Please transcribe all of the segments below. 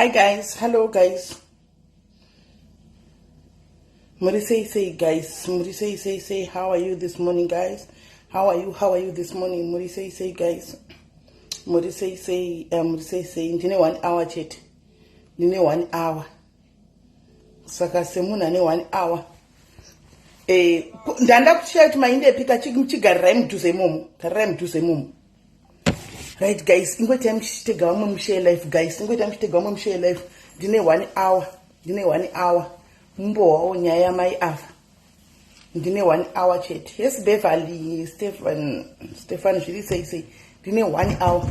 Hi guys, hello guys. Muri sei sei guys, muri sei sei sei. How are you this morning guys? How are you? How are you this morning? Muri sei sei guys. Muri sei sei, muri sei sei. Ndine 1 hour chete. Ndine 1 hour. Saka semunhu ane 1 hour. Eh, ndanda kushaya kuti maindepi ka chigarirai mudhuze imomo. Garirai mudhuze imomo. Right guys, ingoitai muchitega vamwe mushare life guys, ingoitai muchitega vamwe mushare life. Ndine 1 hour, ndine 1 hour. Mumbowawo nyaya yamai ava. Ndine 1 hour chete. Yes Beverly, Stefan, Stefan zviri sei sei. Ndine 1 hour.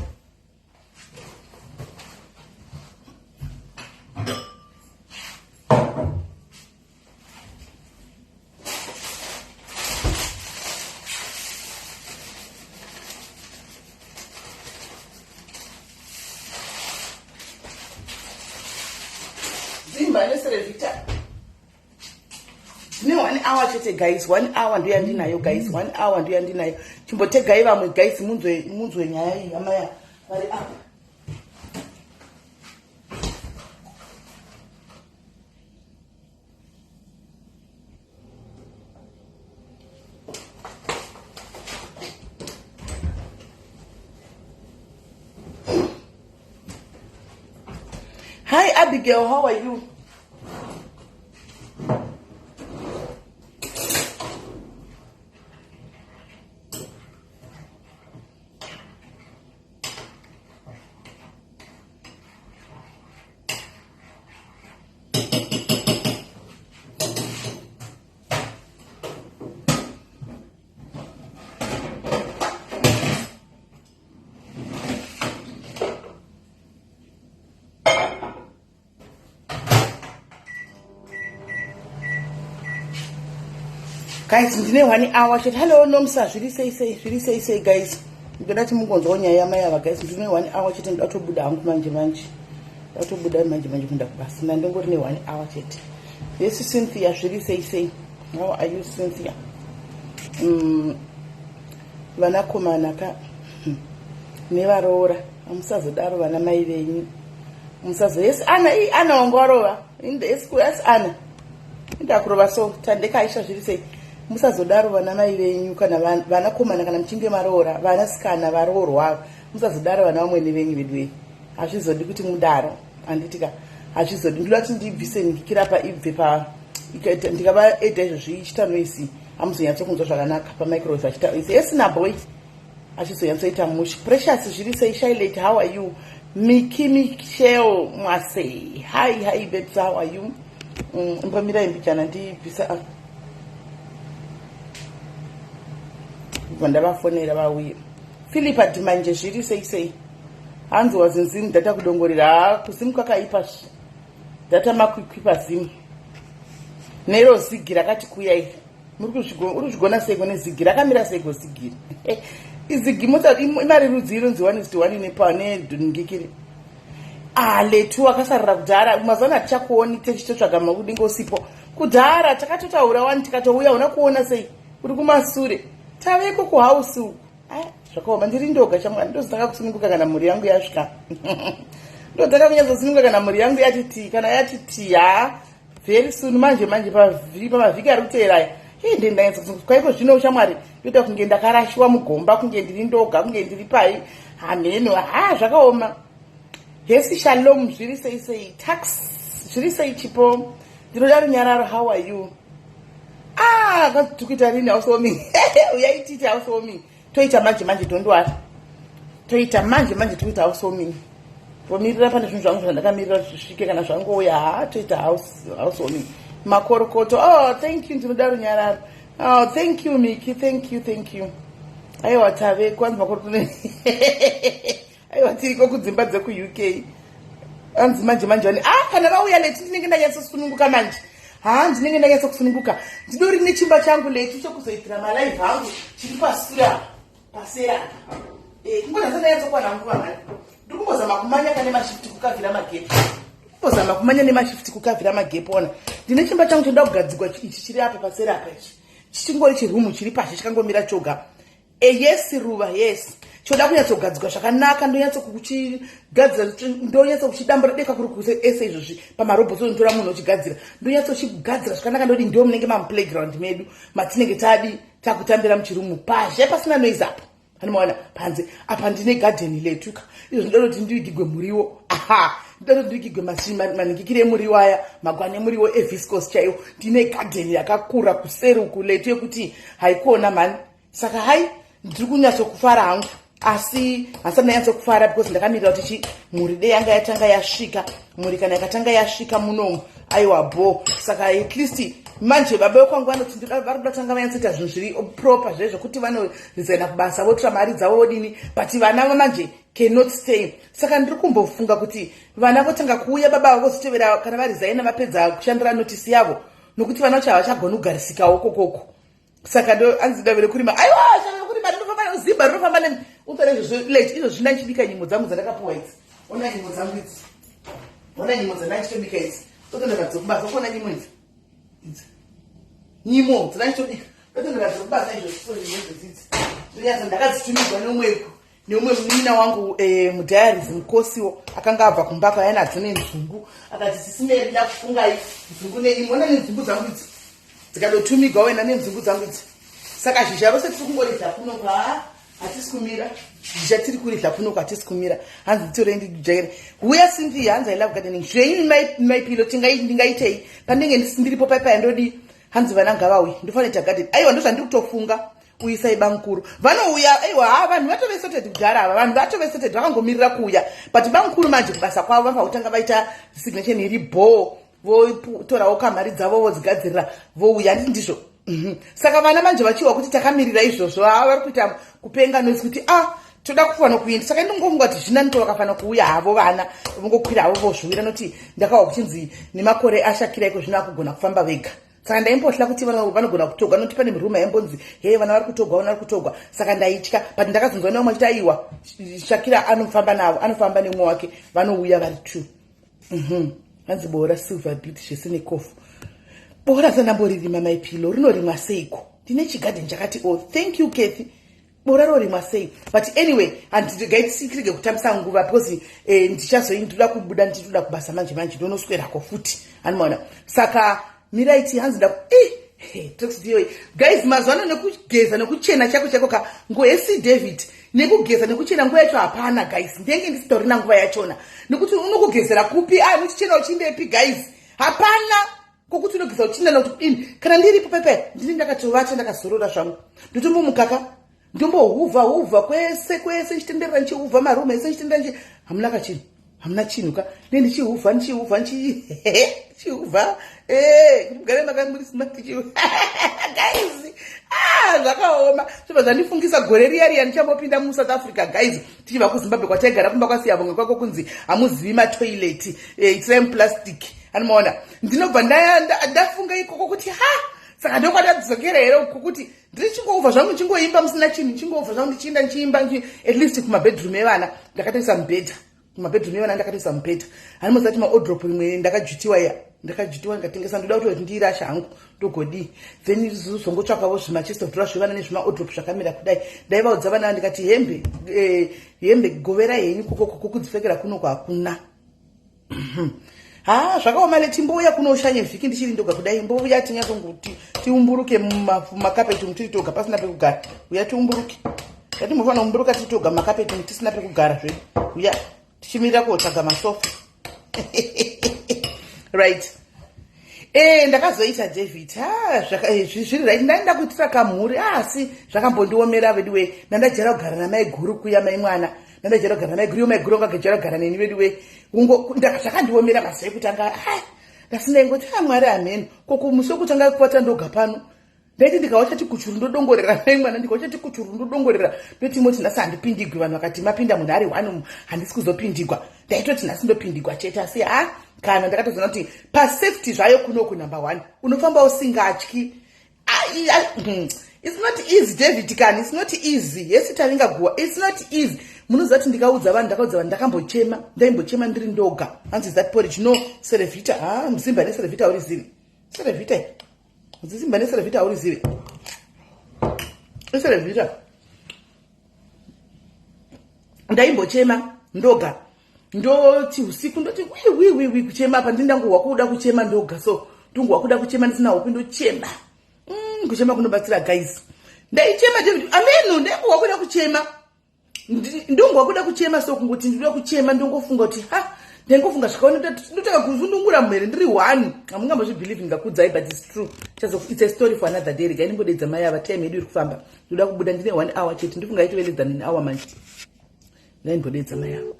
Zimba neserevita ndine 1 hour chete guys, 1 hour ndiyo yandinayo guys, 1 hour ndiyo yandinayo. Chimbotegai vamwe guys, munzwe nyaya iyi amaya vari apa. Hi Abigail, how are you? Guys, ndine 1 hour chete. Hello Nomsa, zviri sei sei, zviri sei sei guys. Ndinoda kuti mungonzwawo nyaya yamai ava guys. Ndine 1 hour chete, ndoda kutobuda hangu manje manje. Ndatobuda manje manje kuenda kubasa. Ndandongori ne 1 hour chete. Yes Cynthia, zviri sei sei. How are you Cynthia? Vanakomana ka nevaroora musazodaro vana mai venyu. Musazo yes Anna, i Anna wanga warova. Yes, yes Anna. Ndakurova so tandeka Aisha zviri sei. Musazodaro vana mai venyu kana vanakomana kana muchinge maroora, vanasikana varoorwa. Musazodaro vana vamwene venyu vedu. Hazvizodi kuti mudaro. Handitika hazvizodi. Ndoda kuti ndibvise ndikira pa ibve pa ndikava eda izvo zvichita noise amuzonyatso kunzwa zvakanaka pa microwave achita noise. Yes na boy achizonyatsoita mushe. Precious zviri sei Shailet, how are you? Miki Michelle Mwase. Hi hi babes, how are you? Mbomira imbichana ndibvisa ndavafonera vauye. Philip Adimanje zviri sei sei. Hanzi wazinzimu data kudongorera. Ha kuzimu kwakaipa data makwikwi pazimu. Nero zigi rakati kuya iri. Muri kuzvigona seiko nezigi rakamira seiko zigi iri. Izigi mota imari rudzi inonzi 1:1 nepa nedhungikiri. Ah letu akasarira kudhara mazuva ano hatichakuoni tichitotsvaga makudinga usipo. Kudhara takatotaura wani tikatouya una kuona sei uri kumasure. Taveko kuhouse uku. Zvakaoma ndiri ndoga chamwari ndozotanga kusununguka kana mhuri yangu yasvika. Ndotanga kunyatsosununguka kana mhuri yangu yati ti kana yati ti ha very soon manje manje pamavhiki ari kuteera aya. Hii ndiye ndanyatsosununguka kwaiko zvino shamwari ndoita kunge ndakarashiwa mugomba kunge ndiri ndoga kunge ndiri pai hameno ha zvakaoma. Hesi Shalom zviri sei sei tax zviri sei chipo ndinoda runyararo how are you? Ah tikuita rini housewarming? Uyai tiite housewarming. Toita manje manje don't worry. Toita manje manje tikuita housewarming. Vomirira pane zvinhu zvangu zvandakamirira kuti zvisvike kana zvangouya ha toita housewarming. Makorokoto. Oh thank you ndinoda runyararo. Oh thank you Miki, thank you, thank you. Aiwa tave kwanzi makorokoto. Aiwa tiriko kudzimba dzeku UK. Anzi manje manje vane ah kana vauya leti ndinenge ndanyatsosununguka manje. Ha ndinenge ndanyatsokusununguka. Ndidori nechimba changu leti chokuzoitira malive hangu chiri pasure apa. Pasera apa. Kungonatsa ndanyatsokwana nguva mhani. Ndiri kumbozama kumanya kane mashift kukavhira magepi. Kumbozama kumanya nemashift kukavhira magepi ona. Ndine chimba changu choda kugadzigwa ichi chiri apa pasera apa ichi. Chichingori chirumu chiri pashi chakangomira choga. Yes Ruva, yes. Choda kunyatsogadzirwa zvakanaka, ndonyatsokuchigadzira, ndonyatsokuchidambura deka kuri kuse ese izvozvi pamarobhotsi onotora munhu ochigadzira, ndonyatsochigadzira zvakanaka. Ndodi ndo munenge mamuplayground medu matinenge tadi takutambira muchirumu pazhe pasina noise apo. Anomaona panze apa ndine gadheni letuka izvo ndinoda kuti ndivigigwe muriwo. Aha, ndinoda kuti ndivigigwe maningikiri emuriwo aya, magwani emuriwo eviscos chaiwo. Ndine gadheni yakakura kuseri uku letu yekuti haikuona mhani. Saka hai, ndiri kunyatsokufara hangu, asi handisati ndanyatsokufara because ndakamirira kuti chi mhuri de yanga yatanga yasvika. Mhuri kana yakatanga yasvika munomu, aiwa bo. Saka at least manje baba vekwangu vanoti vari kuda tanga vanyatsoita zvinhu zviri proper zve zvokuti vanoresigna kubasa, votora mari dzavo, vodini, but vana vamanje cannot stay. Saka ndiri kumbofunga kuti vana votanga kuuya, baba vozotevera kana varesigna, vapedza kushandira notisi yavo, nokuti vana vacho havachagoni kugarisikawo kokoko. Saka ndo anzi dave rekurima. Aiwa, shave rekurima rinofamba zimba, rinofamba ne utore izvozvo late. Izvo zvina ndichibika nyimo dzangu dzandakapuwa idzi. Ona nyimo dzangu idzi, ona nyimo dzandachitobika idzi, totendera dzokubasa. Kuona nyimo idzi, idzi nyimo dzandachitobika, totendera dzokubasa. Izvo izvo dzidzi ndakadzitumigwa neumweku neumwe munin'ina wangu mudiaries mukosiwo akanga abva kumba kwaya nadzo nenzungu. Akati, "Sisi Meri, ndakufungai, nzungu nenyimo." Ona nenzungu dzangu idzi dzikadotumigwa wena nenzungu dzangu idzi. Saka zhizha rose tiri kungoridza kuno kwa, hatisi kumira. Zhizha tiri kuridza kuno kwa, hatisi kumira. Hanzi nditorei ndijaire. Huya Cynthia, hanzi, "I love gardening." Zvenyu maipilo, ndingaitei pandinge ndiripo paipaya? Ndodi hanzi vana ngavauye, ndofanira ita garden. Aiwa, ndozvandiri kutofunga. Uyisai bamukuru vanouya. Aiwa, ha, vanhu vatove sorted kudhara ava, vanhu vatove sorted, vakangomirira kuuya. But bamukuru manje kubasa kwavo vanofanira kutanga vaita resignation iri bho, votorawo kamari dzavo, vodzigadzirira, vouya. Handiti ndizvo? Saka vana manje vachiwa kuti takamirira izvozvo, ha, vari kuita kupenga noisi kuti a ah, toda kufanira kuenda. Saka ndingofunga kuti zvinaniko vakafanira kuuya havo vana, vongokwira havo vozviwira, nokuti ndakahwa kuchinzi nemakore ashakira iko zvino akugona kufamba vega. Saka ndaimbotya kuti vanogona kutogwa, nokuti pane miruma yaimbonzi, "He, vana vari kutogwa, vana vari kutogwa." Saka ndaitya, but ndakazonzwa nevamwe vachiti, "Aiwa, Shakira anofamba navo, anofamba nemumwe wake, vanouya vari two." Hanzi boora silver beat zvese nekofu. Boora sandamboririma maipilo, rinorimwa seiko? Ndine chigadheni chakati o oh, thank you Kathy. Bora rorimwa sei? But anyway, handigaitisikirige kutambisa nguva because ndichazoi ndoda kubuda, ndichitoda kubasa manje manje, ndonoswerako futi, anomaona. Saka miraiti hanzi nda toxidioi guys, mazuva ano nekugeza nekuchena chako chako ka ngoesi David, nekugeza nekuchena nguva yacho hapana guys. Ndenge ndisitorina nguva yachona, nekuti unokugezera kupi? A, muchichena uchindepi guys? Hapana kokuti unogeza uchinda nokuti kudini. Kana ndiripo pepe, ndini ndakatovata, ndakazorora zvangu, ndotombomukaka, ndombohuvha huvha kwese kwese, ndichitenderera, ndichihuvha marumu ese, ndichitenderera. Hamuna kachinhu, hamuna chinhu ka. Ne ndichihuvha, ndichihuvha, ndichihuvha kuti mugare makamuri smart guys. Ah, zvakaoma. Zvobva zvandifungisa gore riya riya ndichambopinda muSouth Africa guys, tichibva kuZimbabwe kwataigara kumba kwasiyavonga kwako, kunzi hamuzivi matoilet, itirai muplastic. Anomaona, ndinobva ndafunga ikoko kuti ha, saka ndokwatadzokera here uko, kuti ndichingoubva zvangu ndichingoimba musina chinhu, ndichingoubva zvangu ndichiinda, ndichiimba. At least kumabedroom evana ndakatoisa mubhedha, kumabedroom evana ndakatoisa mubhedha. Hanimoziva kuti maodrop rimwe ndakajutiwa iya, ndakajutiwa ndikatengesa, ndoda kuti ndiirasha hangu, ndogodii? Then zongotsvakavo zvimachest of drawer zvevana nezvimaodrop zvakamira kudai. Ndaivaudza vana ndikati, "Hembe, hembe goverai henyu kokoko, kudzipfekera kunoko hakuna." Ha, zvakaoma leti. Mbouya kunoshanye vhiki ndichiri ndoga kudai, mbouya tinyatsonguti tiumburuke mumakapeti umu tiri toga pasina pekugara. Uya tiumburuke, yatimbofanira kumburuka tiri toga mumakapeti umu tisina pekugara zvedu. Uya tichimirira kotsvaga masofa, right? Ndakazoita David. Zviri right, ndaenda kuitira kamhuri, asi zvakambondiomera veduwe. Ndandajera kugara namai guru kuya, mai mwana, ndandajera kugara namai guru, iyo mai guru angagejera kugara neni veduwe. Zvakandiomera mazuva ekutanga. Ndasina ingoti a Mwari hameno koko. Musi wekutanga kuvata ndoga pano, ndaiti ndikawacha tikuchuru ndodongorera mai mwana, ndikawacha tikuchuru ndodongorera, ndoti moti nhasi handipindigwi. Vanhu vakati mapinda munhu ari one, handisi kuzopindigwa. Ndaitoti nhasi ndopindigwa chete, asi ha, kana ndakatozoona kuti pasafety zvayo kunoku number one, unofamba usingatyi. It's not easy David, kani it's not easy. Yesi tavinga guwa, it's not easy. Munoziva kuti ndikaudza vanhu, ndakaudza vanhu, ndakambochema, ndaimbochema ndiri ndoga. Hanzi, "That porridge?" No, Cerevita. Ha, muzimba neCerevita haurizivi. Cerevita, zizimba neCerevita haurizivi, iCerevita. Ndaimbochema ndoga, ndoti usiku ndoti wiwiwiwi kuchema apa, ndindangohwa kuda kuchema ndoga, so ndongohwa kuda kuchema ndisina hope, ndochema. Kuchema kunobatsira, guys. Ndaichema, David, ameno, ndaingohwa kuda kuchema, ndongohwa kuda kuchema, so kungoti ndinoda kuchema, ndongofunga kuti ha, ndaingofunga zvikaona, ndotanga kuzundungura mhere ndiri one. Hamungambozvibelieve ndingakudzai, but it's true. It's a story for another day. Regai ndimbodedza mai ava, time yedu iri kufamba, ndoda kubuda, ndine one hour chete. Ndifunga itove than an hour manje. Ndaimbodedza mai ava,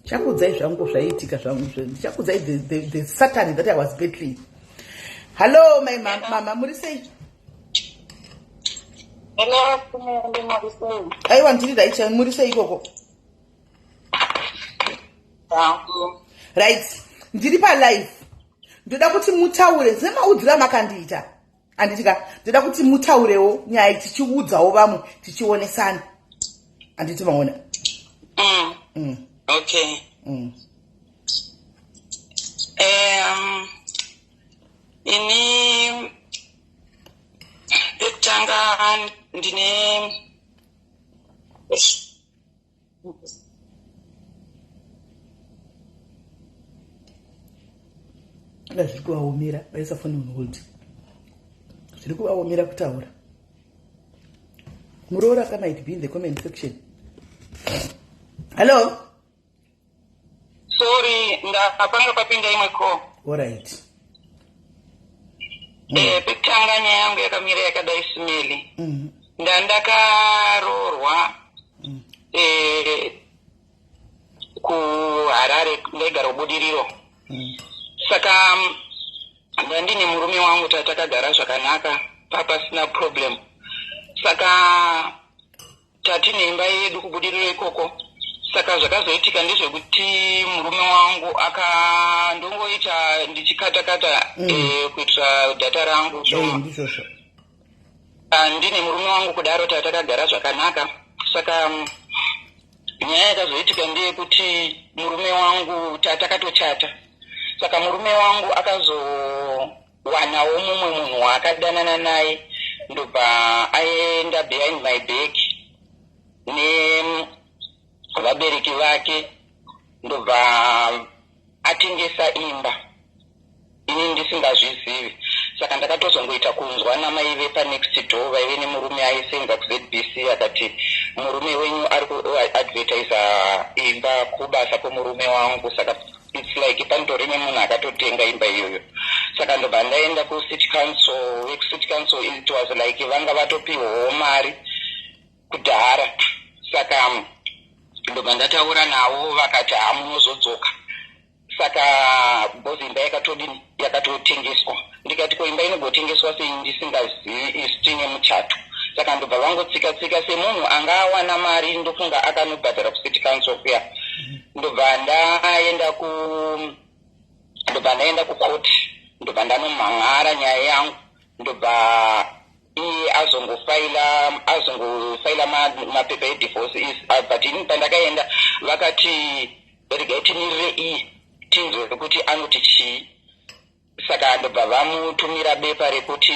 chakudzai zvangu zvaiitika zvangu, ndichakudzai the Satan that I was battling. Hallo my mama, muri sei? Hello, muri sei? Aiwa, ndiri right. Muri sei ikoko? Hangu. Right, ndiri palive, ndoda kuti mutaure semaudziro amakandiita, handiti ka? Ndoda kuti mutaurewo nyaya, tichiudzawo vamwe, tichionesana, handiti maona? Okay. Ini pekutanga ndine Nga zviri kuvaomera, vaisa foni on hold, zviri kuvaomera kutaura. Muroora ka might be in the comment section. Hello? Sorry, ndapanga papinda imwe call. Alright. Pekutanga nyaya yangu yakamira yakadai, Simeli. Ndandakaroorwa kuHarare, ndaigara kuBudiriro. Saka ndandine murume wangu, tatakagara zvakanaka, papasina problem. Saka tatine imba yedu kuBudiriro ikoko. Saka zvakazoitika ndezvekuti murume wangu akandongoita ndichikatakata kuitira data rangu shoma. Ndizvozvo. Ah, ndine murume wangu kudaro, tatakagara zvakanaka. Saka nyaya yakazoitika ndeyekuti murume wangu, tatakatochata, saka murume wangu akazowanawo mumwe munhu waakadanana naye, ndobva aenda behind my back nevabereki vake, ndobva atengesa imba ini ndisingazvizivi. Saka ndakatozongoita kunzwa namai vepanext door vaive nemurume aisenza kuZBC, akati murume wenyu ari kuadvertisa imba kubasa kwemurume wangu. Saka it's like panitori nemunhu akatotenga imba iyoyo. Saka ndobva ndaenda kucity council. Vekucity council, it was like vanga vatopiwawo mari kudhara. Saka ndobva ndataura navo, vakati hamunozodzoka. Saka because imba yakatodini, yakatotengeswa. Ndikati ko imba inogotengeswa sei ndisingazivi, isu tiine muchato? Saka ndobva vangotsika tsika semunhu anga awana mari, ndofunga akanobhadhara kucity council kuya. Ndobva ndaenda kukoti, ndobva ndanomhan'ara nyaya yangu. Ndobva iye azongofaila mapepa edivorce, but ini pandakaenda vakati regai timirire iye tinzwe kuti anoti chii. Saka ndobva vamutumira bepa rekuti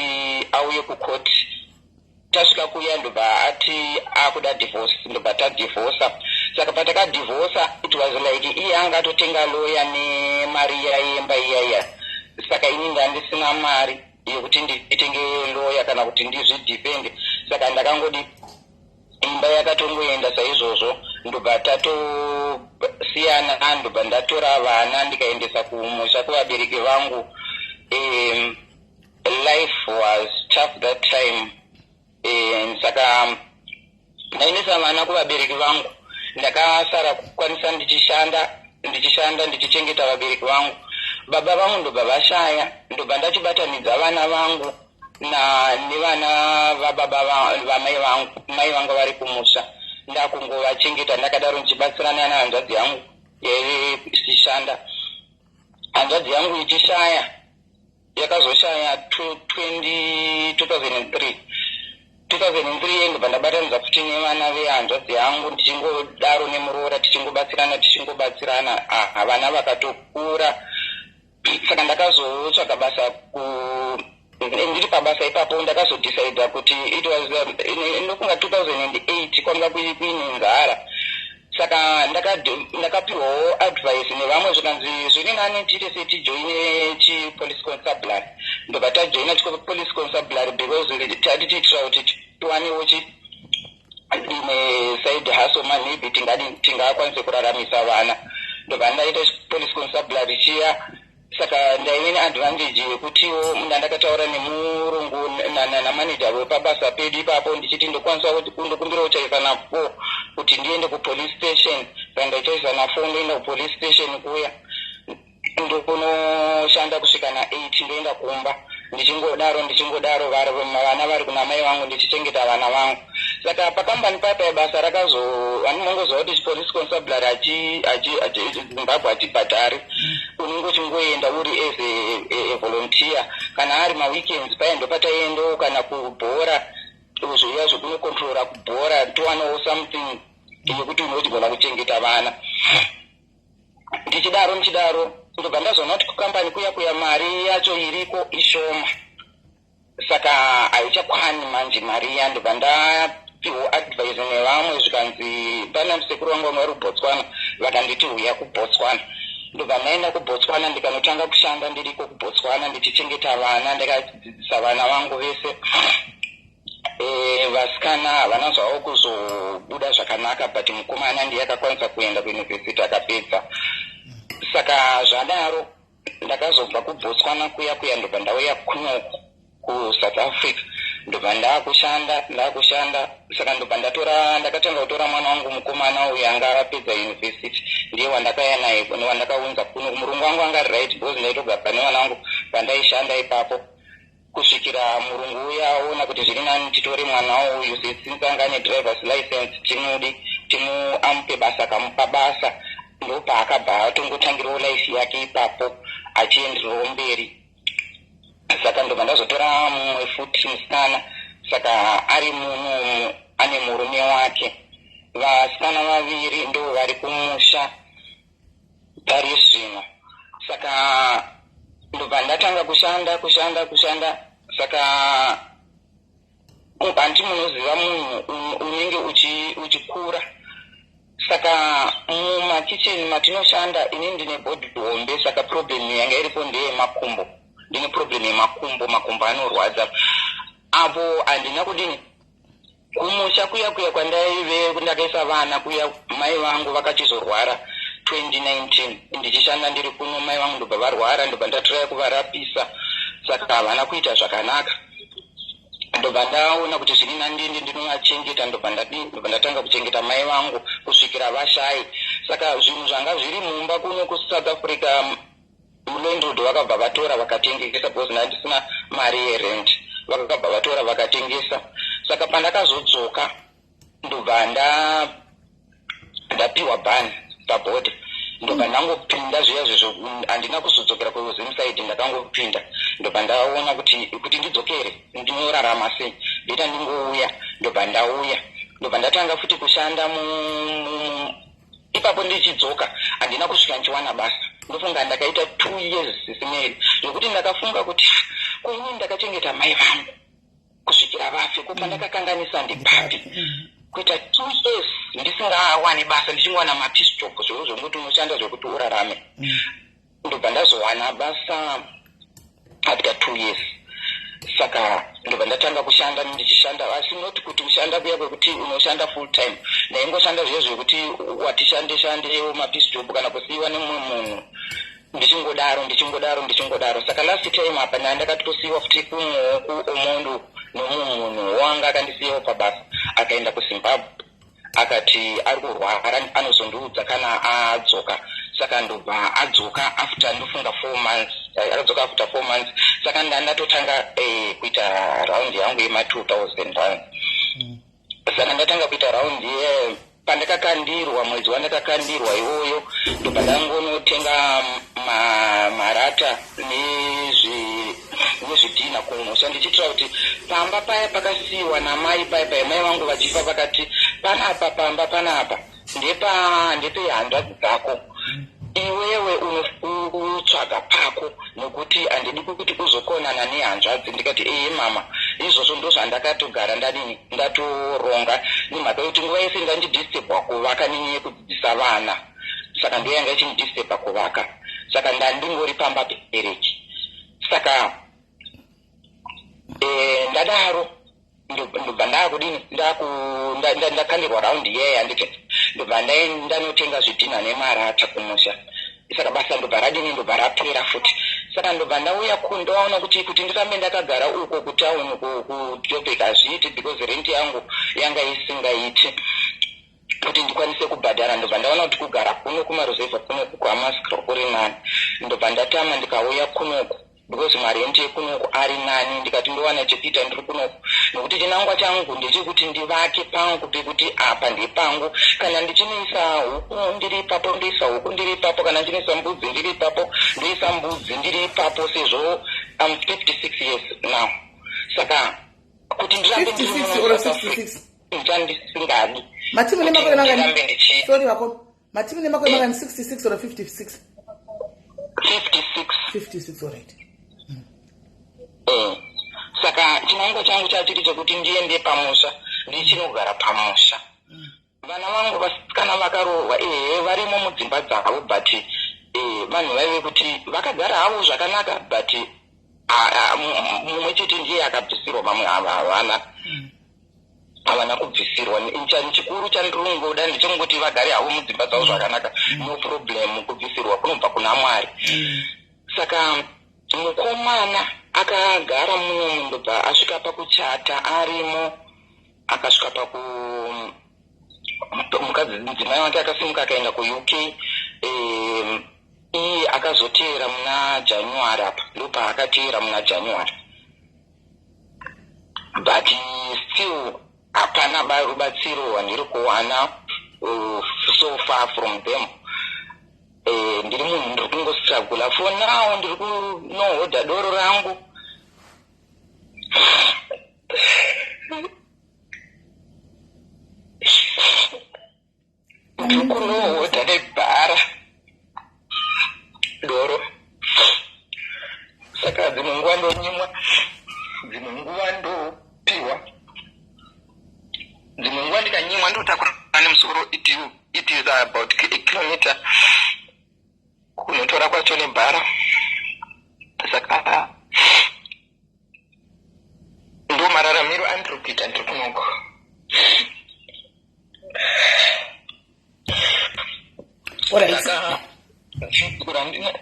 auye kukoti. Tasvika kuya, ndobva ati akuda divorce, ndobva tadhivhosa. Saka patakadhivhosa, it was like iye anga atotenga loya nemari iya yemba iya iya. Saka ini ndandisina mari yekuti nditenge loya kana kuti ndizvidhifende. Saka ndakangodi imba yakatongoenda saizvozvo, ndobva tatosiyana. Ndobva ndatora vana ndikaendesa kumusha kuvabereki vangu. Life was tough that time. Saka ndaendesa vana kuvabereki vangu, ndakasara kukwanisa ndichishanda, ndichishanda, ndichichengeta vabereki vangu. Baba vangu ndobva vashaya, ndobva ndachibatanidza vana vangu na nevana vababa vamai vangu, mai vangu vari kumusha. Ndakungovachengeta ndakadaro, ndichibatsirana nehanzvadzi yangu yaive ichishanda. Hanzvadzi yangu ichishaya, yakazoshaya 20 2003. 2003 ndobva ndabatanidza futi nevana vehanzvadzi yangu, ndichingodaro nemuroora, tichingobatsirana, tichingobatsirana. Ah, vana vakatokura. Saka ndakazotsvaga basa ku ndiri pabasa. Pabasa ipapo ndakazodecida kuti it was ndofunga 2008, kwanga kuine nzara. Saka ndakapiwawo advice nevamwe, zvikanzi zviri nani tiite setijoine chipolice constabulary. Ndobva tajoina chipolice constabulary because tati tiitira kuti tiwanewo imwe side hustle, maybe tingakwanise kuraramisa vana. Ndobva ndaita police constabulary chiya. Saka ndaive neadvantage yekutiwo ndandakataura nemurungu namanager wepabasa pedu ipapo, ndichiti ndokwanisa ndokumbirawo chaisa na4 kuti ndiende kupolice station. Saka ndaichaisa na4, ndoenda kupolice station kuya, ndokunoshanda kusvika na8, ndoenda kumba. Ndichingodaro, ndichingodaro, vana vari kuna mai vangu, ndichichengeta vana vangu. Saka pakambani papa basa rakazo, anongoziva kuti chipolice constabulary Zimbabwe hachibhadhari. Unenge uchingoenda uri as a volunteer. Kana ari maweekends paya, ndopataiendawo kana kubhora, zviya zvekunokontrora kubhora, towanawo something yekuti unogona kuchengeta vana. Ndichidaro, ndichidaro, ndobva ndazoona kuti kukambani kuya kuya mari yacho iriko ishoma, saka haichakwani manje mari iya. Ndobva ndapiwo advice nevamwe, zvikanzi pana musekuru vangu vamwe vari kuBotswana, vakanditi huya kuBotswana. Ndobva ndaenda kuBotswana, ndikanotanga kushanda ndiriko kuBotswana, ndichichengeta vana. Ndakadzidzisa vana vangu vese. Vasikana havana zvavo kuzobuda zvakanaka, but mukomana ndiye akakwanisa kuenda kuyunivhesiti akapedza. Saka zvadaro, ndakazobva kuBotswana kuya kuya, ndobva ndauya kunoku kuSouth Africa. Ndobva ndaakushanda, ndaakushanda. Saka ndobva ndatora, ndakatanga kutora mwana wangu mukomana uyu anga apedza yunivhesiti, ndiye wandakauya naye, wandakaunza kuno. Murungu wangu anga ari right because ndaitogara nevana vangu pandaishanda ipapo, kusvikira murungu uya aona kuti zviri nani titore mwana uyu, since anga ane drivers license, timudi timu amupe basa. Akamupa basa, ndopaakabva atongotangirawo life yake ipapo, achiendererawo mberi. Saka ndobva ndazotora mumwe futi musikana, saka ari munomu, ane murume wake. Vasikana vaviri ndo vari kumusha pari zvino. Saka ndobva ndatanga kushanda, kushanda, kushanda. Saka handi munoziva munhu unenge uchikura. Saka mumakicheni matinoshanda, ini ndine body hombe, saka problem yanga iripo ndeyemakumbo. Ndine problem yemakumbo, makumbo anorwadza. Apo handina kudini, kumusha kuya kuya kwandaive ndakaisa vana kuya, mai vangu vakachizorwara 2019 ndichishanda ndiri kuno. Mai vangu ndobva varwara, ndobva ndatiraya kuvarapisa, saka havana kuita zvakanaka. Ndobva ndaona kuti zviri nandindi ndinovachengeta. Ndobva ndadini, ndobva ndatanga kuchengeta mai vangu kusvikira vashai. Saka zvinhu zvanga zviri mumba kuno kuSouth Africa, landlord vakabva vatora vakatengesa, because ndandisina mari yerent. Vakabva vatora vakatengesa. Saka pandakazodzoka, ndobva ndapiwa ban pabhodha. Ndobva ndangopinda zviya zvezvo, handina kuzodzokera kuZimside. Ndakangopinda, ndobva ndaona kuti ndidzokere ndinorarama sei, ndoita ndingouya. Ndobva ndauya, ndobva ndatanga futi kushanda ipapo. Ndichidzoka handina kusvika ndichiwana basa. Ndofunga ndakaita 2 years sisimeri, zvokuti ndakafunga kuti kuini ndakachengeta mai vangu kusvikira vafe, ko pandakakanganisa ndipapi kuita 2 years ndisingawani basa, ndichingowana mapiece job, zviro zvokuti unoshanda zvekuti urarame. Ndobva ndazowana basa after 2 years. Saka ndobva ndatanga kushanda, ndichishanda, asi not kuti kushanda kuya kwekuti unoshanda full time. Ndaingoshanda zviya zvekuti watishande shandewo mapiece job kana kusiyiwa nemumwe munhu, ndichingodaro, ndichingodaro, ndichingodaro. Saka last time apa ndandakatosiyiwa futi kumwewo kuOmondo nomumwe munhu wanga akandisiyawo pabasa, akaenda kuZimbabwe, akati ari kurwara, anozondiudza kana adzoka. Saka ndobva adzoka after ndofunga 4 months. Akadzoka after 4 months. Saka ndandatotanga kuita round yangu yema 2000 rand. Saka ndatanga kuita round ye pandakakandirwa, mwedzi wandakakandirwa iwoyo, ndobva ndangonotenga marata nezvidhina kumusha, ndichiitira kuti pamba paya pakasiyiwa namai paya paya mai vangu vachifa, vakati panapa pamba panapa ndepehanzvadzi dzako, iwewe. Chitotsvaga pako, nokuti handidi kuti uzokonana nehanzvadzi. Ndikati, "Ehe mama, izvozvo ndozvandakatogara ndadini, ndatoronga, nemhaka yekuti nguva yese ndandidisturbwa kuvaka nenyaya yekudzidzisa vana. Saka ndo yanga ichindidisturba kuvaka, saka ndandingori pamba pebereki. Saka ndadaro, ndobva ndaakudini, ndakandirwa raundi iyaya, handiti? Ndobva ndanotenga zvidhinha nemarata kumusha. Saka basa ndobva radini, ndobva rapera futi. Saka ndobva ndauya, ndoona kuti ndirambe ndakagara uko kutauni kuJobek hazviiti, because rent yangu yanga isingaiti kuti ndikwanise kubhadhara. Ndobva ndaona kuti kugara kuno kumaruzevha, kunoku kuHammanskraal, kuri nani. Ndobva ndatama, ndikauya kunoku because marenti ekunoku ari nani. Ndikati ndowana chekuita ndiri kunoku, nokuti chinangwa changu ndechekuti ndivake pangu pekuti apa ndepangu. Kana ndichinoisa huku ndiri ipapo, ndoisa huku ndiri ipapo. Kana ndinoisa mbudzi ndiri ipapo, ndoisa mbudzi ndiri ipapo, sezvo am 56 years now. Saka kuti ndirambe 56 or 66? Ndichandisingadi. Mati mune makore mangani? Sorry vako, mati mune makore mangani? 66 or 56? 56. 56, alright. Saka chinangwa changu chachiri chekuti ndiende pamusha, ndichinogara pamusha. Vana vangu vasikana vakaroorwa, ehe, varimo mudzimba dzavo, but vanhu vaive kuti vakagara havo zvakanaka, but mumwe chete ndiye akabvisirwa, vamwe havana kubvisirwa. Chikuru chandiringoda ndechekungoti vagare havo mudzimba dzavo zvakanaka, no problem. Kubvisirwa kunobva kuna Mwari. Saka mukomana akagara munomu, ndobva asvika pakuchata arimo. Akasvika paku mukadzi, mudzimai wake akasimuka akaenda kuUK. Iye akazoteera muna January apa, ndopaakateera muna January, but still hapana rubatsiro rwandiri kuwana so far from them. Ndiri munhu ndiri kungostrugula for now, ndiri kunohodha doro rangu. Ndiri kunohodha nebhara doro. Saka dzimwe nguva ndonyimwa, dzimwe nguva ndopiwa. Dzimwe nguva ndikanyimwa, ndotakura nemusoro. It is about a kilometer kunotora kwacho nebhara. Saka ndo mararamiro andiri kuita ndiri kunoko. Saka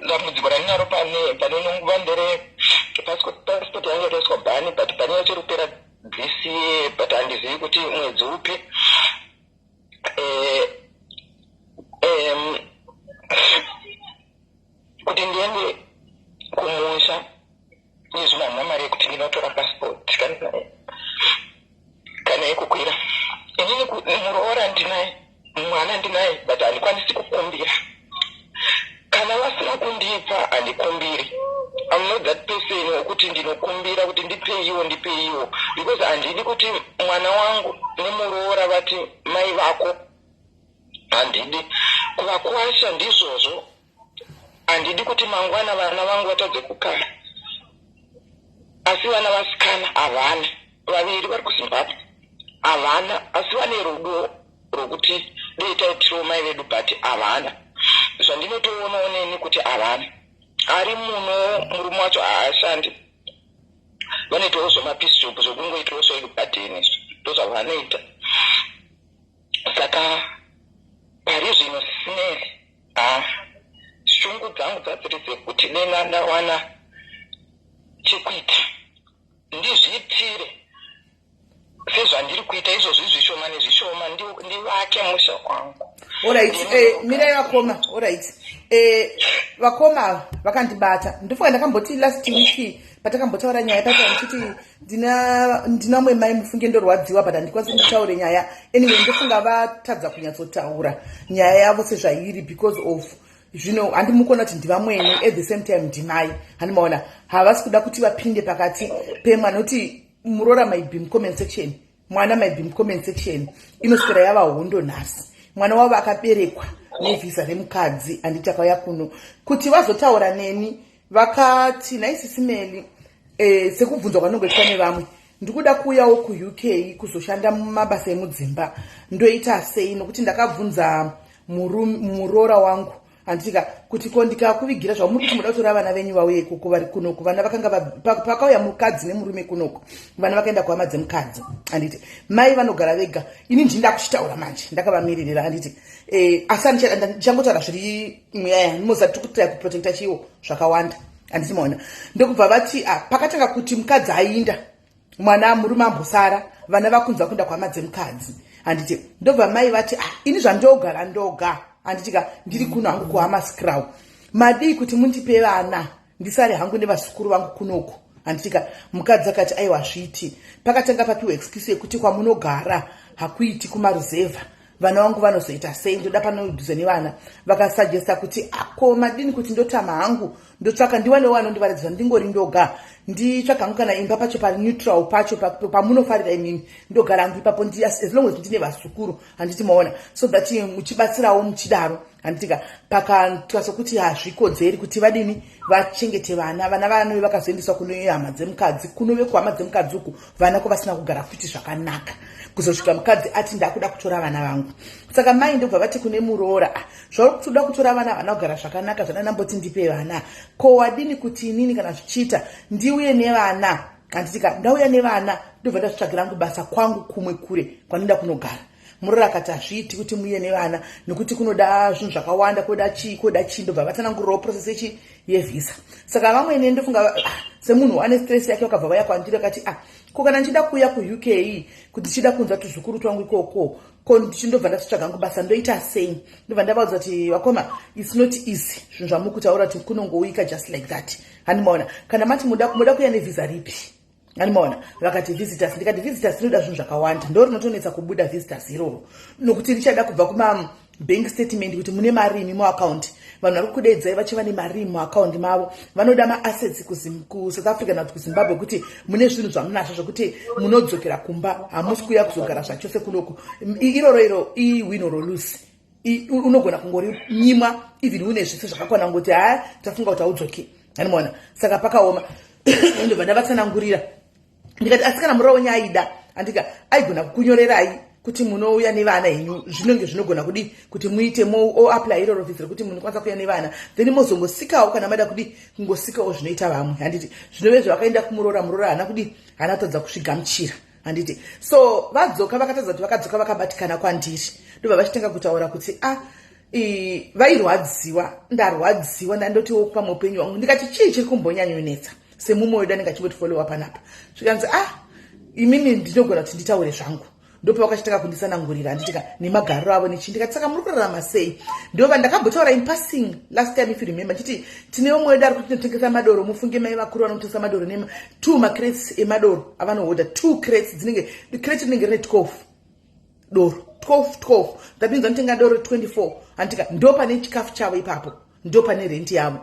dambudziko randinaro pane nguva ndere passport yangu yakaiswa ban, but ban yacho iri kupera this year, but handizivi kuti mwedzi upi. Kuti ndiende kumusha nezvino, handina mari yekuti ndinotora passport kana yekukwira. Inini muroora ndinaye, mwana ndinaye, but handikwanisi kukumbira. Kana vasina kundipa, handikumbiri. I'm not that person wekuti ndinokumbira kuti ndipeiwo, ndipeiwo, because handidi kuti mwana wangu nemuroora vati mai vako. Handidi kuvakwasha ndizvozvo. Handidi kuti mangwana vana vangu vatadze kukara. Asi vana vasikana havana, vaviri vari kuZimbabwe havana, asi vane rudo rwokuti dei taitirawo mai vedu, but havana. Zvandinotoonawo neni kuti havana. Ari muno murume wacho haashandi, vanoitawo zvemapiece job, zvokungoitawo zvegadheni izvi, ndozvavanoita. Saka pari zvino, sineri, ha, shungu dzangu dzadziri dzekuti dena ndawana chekuita, ndizviitire sezvandiri kuita izvozvi, zvishoma nezvishoma, ndivake musha wangu. Alright, mirai vakoma. Alright, vakoma vakandibata. Ndofunga ndakamboti last week patakambotaura nyaya pacha, ndichiti ndina mumwe mai, mufunge ndorwadziwa, but handikwanisi nditaure nyaya. Anyway, ndofunga vatadza kunyatsotaura nyaya yavo sezvairi because of zvino handimukuona kuti ndivamwene, at the same time ndimai. Handimaona havasi kuda kuti vapinde pakati pemwana, nokuti muroora might be mucomment section, mwana might be mucomment section, inoswera yava hondo nhasi. Mwana wavo akaberekwa nevhisa remukadzi, handiti? Akauya kuno kuti vazotaura neni, vakati, "Nhai Sisi Melly, sekubvunzwa kwanongoitwa nevamwe, ndikuda kuuyawo kuUK kuzoshanda mumabasa emudzimba. Ndoita sei? Nokuti ndakabvunza muroora wangu, handitika, kuti ko ndikakuvigira zvamuri kuti muda kutora vana venyu vauye ikoko vari kunoku." Vana vakanga pakauya mukadzi nemurume kunoku, vana vakaenda kuhama dzemukadzi, handiti? Mai vanogara vega. Ini ndinda kuchitaura manje, ndakavamiririra, handiti? Asi ndichangotaura zviri muyaya moza, tiri kutry kuprotecta chiwo zvakawanda, handiti maona? Ndokubva vati, ah, pakatanga kuti mukadzi ainda, mwana murume ambosara, vana vakunzwa kuenda kuhama dzemukadzi, handiti? Ndobva mai vati, "Ah, ini zvandogara ndoga, handitika, ndiri kuno hangu kuHammanskraal, madii kuti mundipe vana, ndisare hangu nevazukuru vangu kunoku?" Handitika? Mukadzi akati, "Aiwa, zviti." Pakatanga papiwa excuse yekuti kwamunogara hakuiti kumaruzevha, vana vangu vanozoita sei? Ndoda panodhuze nevana. Vakasuggesta kuti, "Ako madini kuti ndotama hangu, ndotsvaka ndiwanewo anondivaradzisa, ndingori ndoga, nditsvaga hangu kana imba pacho paneutral pacho pamunofarira imimi, ndogara hangu ipapo as long as ndine vazukuru," handiti maona? So that muchibatsirawo muchidaro, handitika? Pakatwa sokuti hazvikodzeri kuti vadini, vachengete vana. Vana vanove vakazoendeswa kune hama dzemukadzi, kunove kuhama dzemukadzi uku vana kwavasina kugara futi zvakanaka, kuzosvika mukadzi ati, "Ndakuda kutora vana vangu." Saka mai ndobva vati kune muroora, "Ah, zvauri kutoda kutora vana, vana kugara zvakanaka, zvananamboti ndipe vana, ko wadini kuti inini kana zvichiita ndiuye nevana, handitika? Ndauya nevana, ndobva ndazvitsvagira hangu basa kwangu kumwe kure kwandinoda kunogara." Muroora akati, "Hazviiti kuti muiye nevana, nekuti kunoda zvinhu zvakawanda, koda chii, koda chii." Ndobva vatsanangurirawo process yechi yevhisa. Saka vamwene, ndofunga, ah, semunhu ane stress yake, vakabva vaya kwandiri vakati, "Ah, ko kana ndichida kuuya kuUK, kuti ndichida kunza tuzukuru twangu ikoko, ko ndichindobva ndatotsvaga hangu basa, ndoita sei?" Ndobva ndavaudza kuti, "Vakoma, it's not easy zvinhu zvamukutaura kuti kunongouyika just like that, handimaona? Kana mati muda kuuya nevhisa ripi, handimaona?" Vakati, "Visitors." Ndikati, "Visitors rinoda zvinhu zvakawanda, ndo rinotonetsa kubuda visitors iroro, nokuti richada kubva kumabank statement kuti mune mari imi muaccount. Vanhu vari kudedzai vachiva nemari muaccount mavo, vanoda maassets kuSouth Africa na kuti kuZimbabwe, kuti mune zvinhu zvamunazvo zvokuti munodzokera kumba, hamusi kuuya kuzogara zvachose kunoku. Iroro iro iwin or lose. Unogona kungorinyimwa even une zvese zvakakwana, ngoti ha, tafunga kuti haudzoki, handimaona? Saka pakaoma." Ndobva ndavatsanangurira, ndikati, "Asi kana muroora wenyu aida, andika, aigona kukunyorerai kuti munouya nevana henyu, zvinonge zvinogona kudi kuti muite moapply iroro vhisa rekuti munokwanisa kuuya nevana, then mozongosikawo kana mada kudi kungosikawo zvinoita vamwe, handiti?" Zvinove zvavakaenda kumuroora, muroora haana kudi, haana kutadza kusvigamuchira, handiti? So vadzoka, vakatadza kuti vakadzoka vakabatikana kwandiri. Ndobva vachitanga kutaura kuti, ah, vairwadziwa, "Ndarwadziwa, ndandotiwo pamwe upenyu hwangu." Ndikati, "Chii chiri kumbonyanyonetsa semumwe wedu anenge achimbotifollowa panapa?" Zvikanzi, "Ah, imimi ndinogona kuti nditaure zvangu." Ndopa vakachitanga kunditsanangurira, handitika, nemagariro avo nechii. Ndikati, "Saka muri kurarama sei?" Ndova ndakambotaura in passing last time, if you remember, nchiti tine umwe wedu ari kuti tinotengesa madoro. Mufunge mai vakuru vanotengesa madoro nema two macrates emadoro avanohodha, two crates, dzinenge crate rinenge rine 12 doro, 12 12, that means vanotenga doro 24, handitika? Ndo pane chikafu chavo ipapo, ndo pane renti yavo.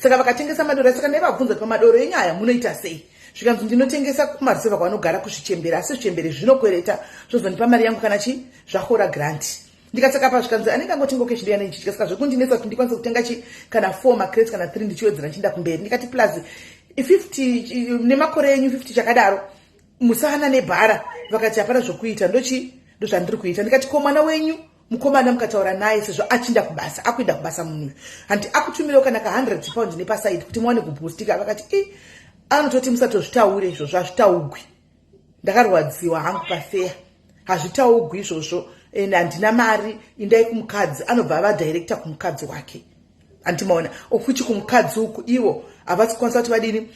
Saka vakatengesa madoro. Saka ndaivabvunza kuti, "Pamadoro enyu aya munoita sei?" Zvikanzi, "Ndinotengesa kumarusevha kwavanogara kuzvichembere, asi zvichembere zvinokwereta, zvozondipa mari yangu kana chi zvahora grant." Ndikasaka pa zvikanzi, "Anenge angotenga cash ndiyani ichi." Saka zvekundinetsa kuti ndikwanise kutenga chi kana 4 macrates kana 3, ndichiwedzera ndichienda kumberi. Ndikati, "Plus 50 nemakore enyu, 50 chakadaro, musana nebhara." Vakati, "Hapana zvokuita, ndochi ndozvandiri kuita." Ndikati, "Ko mwana wenyu mukomana, mukataura naye, sezvo achinda kubasa, akuenda kubasa munhu, handi akutumirewo kana ka100 pound nepasaidi kuti muwane kubhustika?" Vakati, "I anototi musatozvitaure izvozvo, hazvitaugwi." Ndakarwadziwa hangu pafeya. "Hazvitaugwi izvozvo and handina mari, indai kumukadzi." Anobva avadirecta kumukadzi wake, andimaona? Of which kumukadzi uku ivo havasi kukwanisa kuti vadini,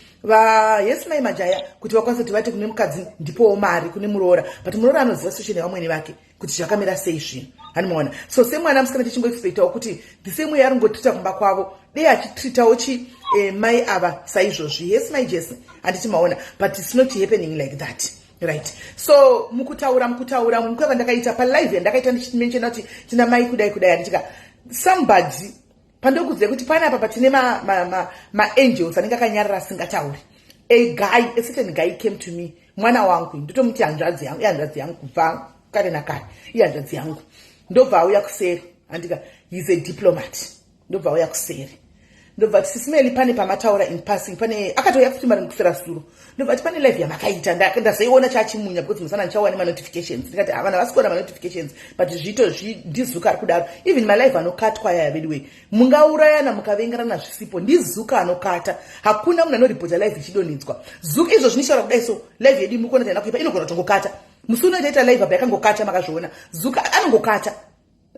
yes mai majaya, kuti vakwanisa kuti vati kune mukadzi, "Ndipowo mari," kune muroora. But muroora anoziva situation yevamwene vake kuti zvakamira sei zvinhu, handimaona? So semwana musikana tichingoexpectawo kuti the same way aringotrita kumba kwavo, dei achitritawo chi mai ava saizvozvi. Yes mai Jesi, handiti maona? But it's not happening like that, right? So mukutaura mukweva ndakaita palive yandakaita, ndichimentiona kuti tina mai kudai kudai, handitika? Somebody pandokuziva kuti panapa patine maangels anenge akanyarara asingatauri. A guy, a certain guy came to me, mwana wangu, ndotomuti hanzvadzi yangu, ihanzvadzi yangu kubva kare nakare, ihanzvadzi yangu. Ndobva auya kuseri, handika he's a diplomat. Ndobva auya kuseri, ndobva ti, "Sis Melly, pane pamataura in passing." Pane akatouya futi mari kusera suro. Ndobva ti, "Pane live yamakaita, ndazoiona chachimunya because musana ndichawa nemanotifications." Ndikati, "Havana vasikuona manotifications, but zvito ndiZuka ari kudaro. Even malive anokatwa yaya vediway, mungaurayana mukavengerana zvisipo, ndiZuka anokata. Hakuna munhu anoripota live ichidonhedzwa. Zuka izvo zvinishaura kudai, so live yedu mukuona taina kuipa, inogona kutongokata. Musi unoitaita live apa yakangokata, makazviona. Zuka anongokata,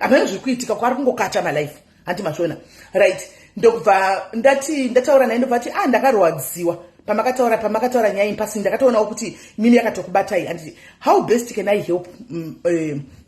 hapana zviri kuitika kwaari, kungokata malive, handi mazviona, right? Ndobva ndati ndataura naye, ndobva ati, "Ah, ndakarwadziwa pamakataura nyaya impasi. Ndakatoonawo kuti mimi yakatokubatai." Handiti, "How best can I help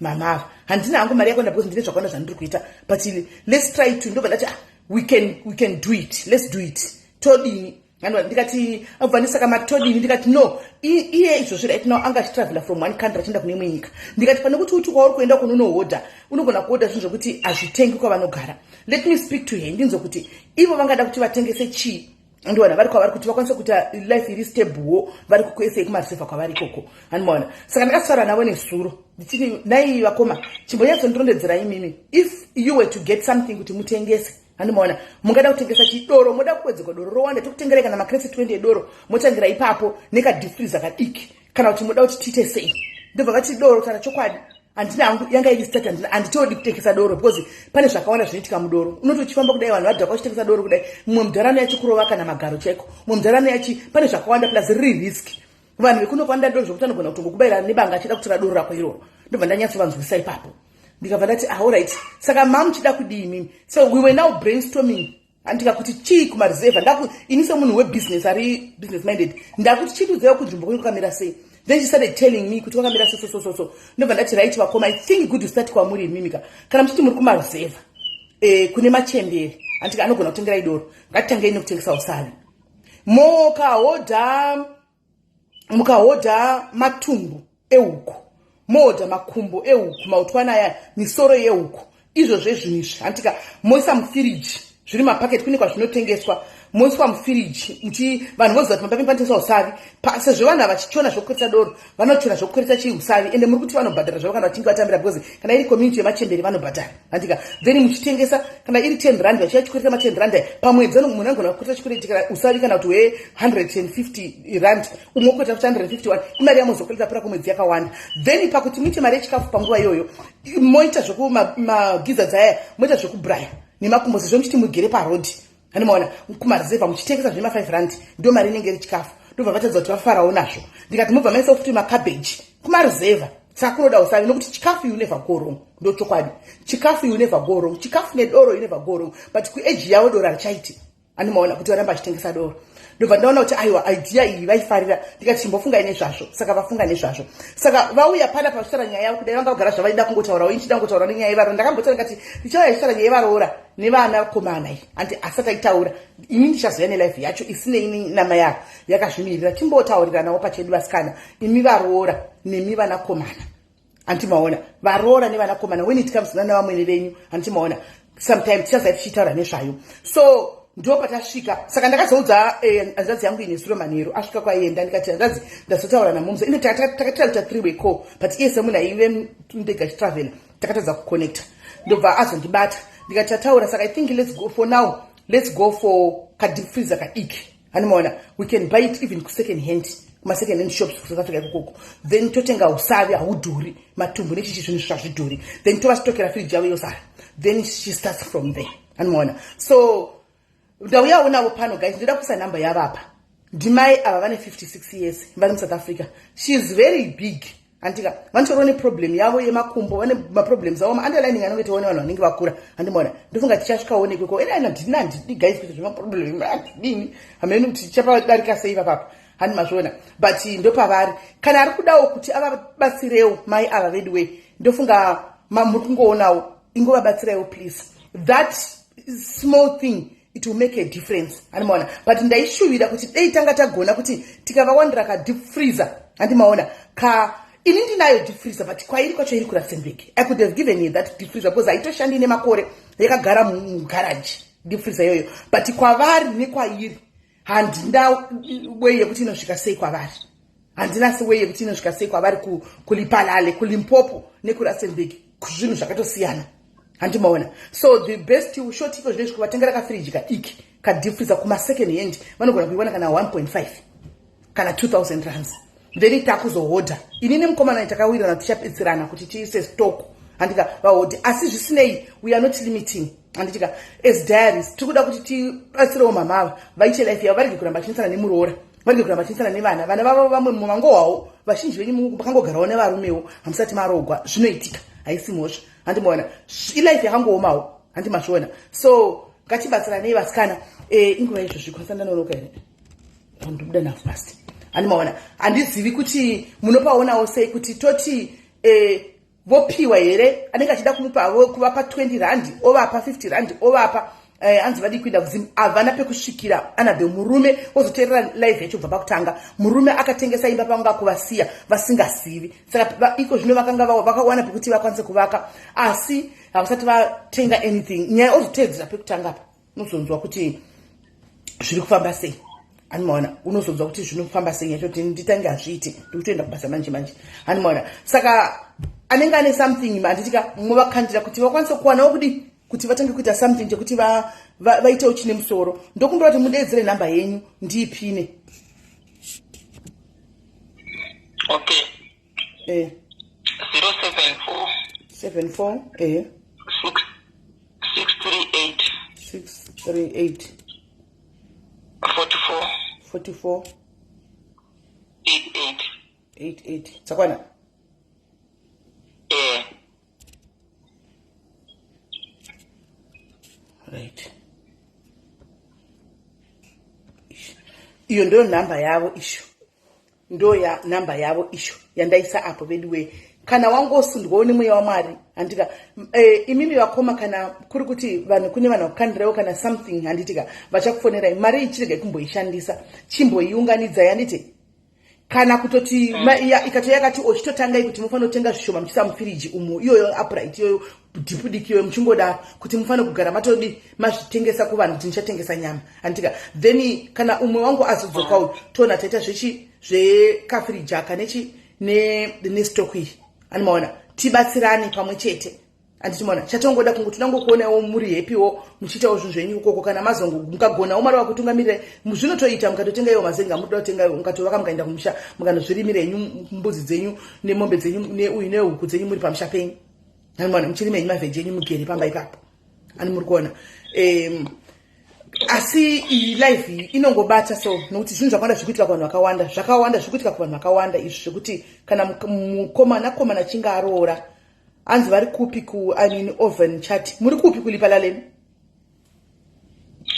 mama ava? Handina hangu mari yakwenda because ndine zvakawanda zvandiri kuita, but let's try to." Ndobva ndati, "Ah, we can do it, let's do it. Todini?" Ndikati, abva ndisaka matodini? Ndikati, "No, iye izvozvi right now anga achitravela from one country achienda kune imwe nyika." Ndikati, "Pane kuti uti kwauri kuenda kunonohodha, unogona kuhodha zvinhu zvokuti hazvitengi kwavanogara. Let me speak to her, ndinzwe kuti ivo vangada kuti vatengese chii." Andiwana vari kwavari kuti vakwanise kuita life iri stablewo vari kukwesei kumareserva kwavari ikoko, handimaona. Saka ndakasara navo nezuro ndichiti, "Nai vakoma, chimbonyatsondirondedzerai imimi, if you were to get something kuti mutengese, handimaona, mungada kutengesa chidoro? Moda kuwedzerwa doro rowanda, tokutengerai kana macrates 20 edoro, motangira ipapo nekadeep freezer kadiki, kana kuti muda kuti tiite sei?" Ndobva vati, "Doro, tara chokwadi handina hangu, yanga iri start. Handitodi kutengesa doro because pane zvakawanda zvinoitika mudoro. Unoti uchifamba kudai, vanhu vadhaka vachitengesa doro kudai, mumwe mudharano yachikurova kana magaro chaiko, mumwe mudharano yachi, pane zvakawanda, plus riri risk. Vanhu vekunokwanda doro zvokuti anogona kutongokubayira nebanga achida kutora doro rako iroro." Ndobva ndanyatsovanzwisa ipapo, ndikabva ndati, "Alright, saka mamuchida kudii mimi?" So we were now brainstorming, andika kuti chii kumareserva. Ndaku ini semunhu webusiness ari business minded, ndakuti, "Chitiudzaiwo kunzvimbo kwenyu kwakamira sei?" Then she started telling me kuti kwakamira so so so so so. Ndobva ndati, "Right vakoma, I think good to start kwamuri imimika. Kana muchiti muri kumaruzevha, kune machembere, andika anogona kutengerai doro, ngatitangei nekutengesa usavi. Mukahodha matumbu ehuku, mohodha makumbo ehuku, mautwana aya, misoro yehuku, izvozvo zvinhu izvi, handika, moisa mufiriji zviri mapaketi kune kwazvinotengeswa, moiswa mufiriji, muchi vanhu voziva kuti mapapeni panotengeswa usavi. Sezvo vanhu ava vachichona zvokukweresa doro, vanochona zvokukweresa chii, usavi. Ende muri kuti vanobhadhara zvavo kana vachinge vatambira, because kana iri community yemachemberi vanobhadhara, handika? Then muchitengesa, kana iri 10 rand, vachiya chikwereta ma10 rand pamwedzi, munhu anogona kukwereta chikwereti kana usavi kana kuti we150 rand, umwe wokwereta kuti 151, imari yamuzokwereta pura kumwedzi yakawanda. Then pakuti muite mari yechikafu panguva iyoyo, moita zvokumagizzards aya, moita zvekubraya nemakumbo, sezvo muchiti mugere parodhi, handimaona, kumareserva muchitengesa zvema5 rand, ndo mari inenge iri chikafu." Ndobva vatadza kuti vafarawo nazvo. Ndikati, "Mobva maisa futi makabheji kumaruzevha, saka kunoda usavi, nokuti chikafu you never go wrong. Ndo chokwadi, chikafu you never go wrong, chikafu nedoro you never go wrong, but kueji yavo doro harichaiti, handimaona, kuti varamba vachitengesa doro." Ndobva ndaona kuti aiwa, idea iyi vaifarira. Ndikati, "Chimbofungai nezvazvo." Saka vafunga nezvazvo, saka vauya pana pavachitaura nyaya yavo kudai, vanga vagara zvavaida kungotaurawo. Ini chida kungotaura nenyaya yevaroora. Ndakambotaura ndikati ndichauya ichitaura nyaya yevaroora nevanakomana iyi, handi asati aitaura. Ini ndichazoya nelife yacho isinei namai avo yakazvimirira. Timbotauriranawo pachedu vasikana, imi varoora nemi vanakomana, handimaona, varoora nevanakomana, when it comes nana vamwene venyu, handimaona, sometime tichazai tichitaura nezvayo. So ndo patasvika. Saka ndakazoudza hanzvadzi yangu ine zuro manheru asvika kwaienda, ndikati, "Hanzvadzi, ndazotaura namomzo ine takataura three way call, but iye semunhu aive ndega achitravela, takatadza kuconnecta. Ndobva azondibata, ndikati tataura, saka I think let's go for now, let's go for kadeep freezer kadiki, handimaona. We can buy it even kusecond hand, kumasecond hand shops kuSouth Africa ikokoko. Then totenga usavi, haudhuri, matumbu nechichi, zvinhu zvazvidhuri. Then tovasitokera firiji yavo yosara, then she starts from there, handimaona. So ndauyawo navo pano guys. Ndoda kuisa nhamba yavapa. Ndimai ava vane 56 years, vari muSouth Africa. She is very big, handika, vanotoriwo neproblem yavo yemakumbo, vane maproblems avo maunderlining anongoitawo nevanhu vanenge vakura, handimaona. Ndofunga tichasvikawo nekweko. Ena handina, handidi guys kuita zvemaproblem, handidini, hameni kuti tichapadarika sei papapa, handi mazviona, but ndopavari. Kana ari kudawo kuti avabatsirewo mai ava veduway, ndofunga muri kungoonawo, ingovabatsiraiwo please. That small thing, it will make a difference, handimaona. But ndaishuvira kuti dei tanga tagona kuti tikavawandira kadeep freezer, handimaona ka. Ini ndinayo deep freezer, but kwairi kwacho iri kuRustenburg. I could have given you that deep freezer because haitoshandi, nemakore yakagara mugaraji deep freezer iyoyo, but kwavari nekwairi handina way yekuti inosvika sei kwavari, handina way yekuti inosvika sei kwavari kuLephalale, kuLimpopo nekuRustenburg. Zvinhu zvakatosiyana, handimaona? So the best short iko zvinezvi kuvatengera kafiriji kadiki, kadeep freezer, kumasecond hand vanogona kuiwana kana 1.5 kana 2000 rands. Then takuzohodha. Inini mukomana takawirirana, tichapedzerana kuti tiise stock, handika? Vahodhi. Asi zvisinei, we are not limiting, handitika? As diaries, tiri kuda kuti tibatsirewo mama ava vaite life yavo, varege kuramba vachinetsana nemuroora, varege kuramba vachinetsana nevana. Vana vavo vamwe muvangohwawo, vazhinji venyu makangogarawo nevarumewo, hamusati marogwa. Zvinoitika, haisi mhosva, handimaona? Ilife yakangoomawo, handimazviona? So ngatibatsiranei, vasikana. Inguva izvozvi kwanisa ndanonoka here? Ndobuda now fast, handimaona? Handizivi kuti munopaonawo sei kuti toti vopiwa here. Anenge achida kumupa, kuvapa 20 rand ovapa, 50 rand ovapa. Anzi vadii kuenda kuZimu, havana pekusvikira. Anabe murume wozoteerera live yacho kubva pakutanga. Murume akatengesa imba pavanga kuvasiya vasingazivi. Saka iko zvino vakanga vakawana pekuti vakwanise kuvaka, asi havasati vatenga anything. Nyaya ozoteedzera pekutanga pa, unozonzwa kuti zviri kufamba sei, handimaona? Unozonzwa kuti zvinofamba sei yacho kuti nditange. Hazviiti, ndikutoenda kubasa manje manje, handimaona? Saka anenge ane something, handitika? Muvakandira kuti vakwanise kuwanawo kudi kuti vatange kuita something chekuti vaitewo chine musoro. Ndokumbira kuti mudeedzere nhamba yenyu, ndiipine. Okay. 074. 74, eh. 638. 638. 44. 44. 88. 88, dzakwana? Eh. Right, iyo ndo nhamba yavo isho, ndo ya nhamba yavo isho yandaisa apo. Veduwe, kana wangosundwawo nemweya waMwari, handitika? Imimi vakoma, kana kuri kuti vanhu, kune vanhu vakukandirewo kana something, handitika? Vachakufonerai. Mari iyi chiregai kumboishandisa, chimboiunganidzai, handiti? Kana kutoti ikatouya yakati ochitotangai kuti mufanira kutenga zvishoma muchiisa mufiriji umu, iyoyo upright, iyoyo deep diki iyoyo, muchingodaro kuti mufanira kugara matodi mazvitengesa kuvanhu kuti ndichatengesa nyama, handitika? Then kana umwe wangu azodzokawo, toona taita zvechi zvekafiriji aka nechi nestock iyi, animaona? Tibatsirane pamwe chete, handiti? Chatongoda kungo toda ngokuonawo muri happywo, muchiitawo zvinhu zvenyu ikoko. Kana mazongo mukagonawo Mwari vakutungamirira, zvinotoita. Mukatotenga iwo mazenga munoda kutenga iwo, mukatovaka, mukaenda kumusha, mukanozvirimira henyu mbudzi dzenyu nemombe dzenyu neuyu nehuku dzenyu muri pamusha penyu, animaona? Muchirima henyu mavheji enyu mugere pamba ipapo, ani muri kuona? Asi iyi live iyi inongobata so nokuti zvinhu zvakawanda zviri kuitika kuvanhu vakawanda, zvakawanda zviri kuitika kuvanhu vakawanda izvi, zvekuti kana mukomana komana achinge aroora. Hanzi vari kupi ku, I mean, oven chat, muri kupi kuLephalale?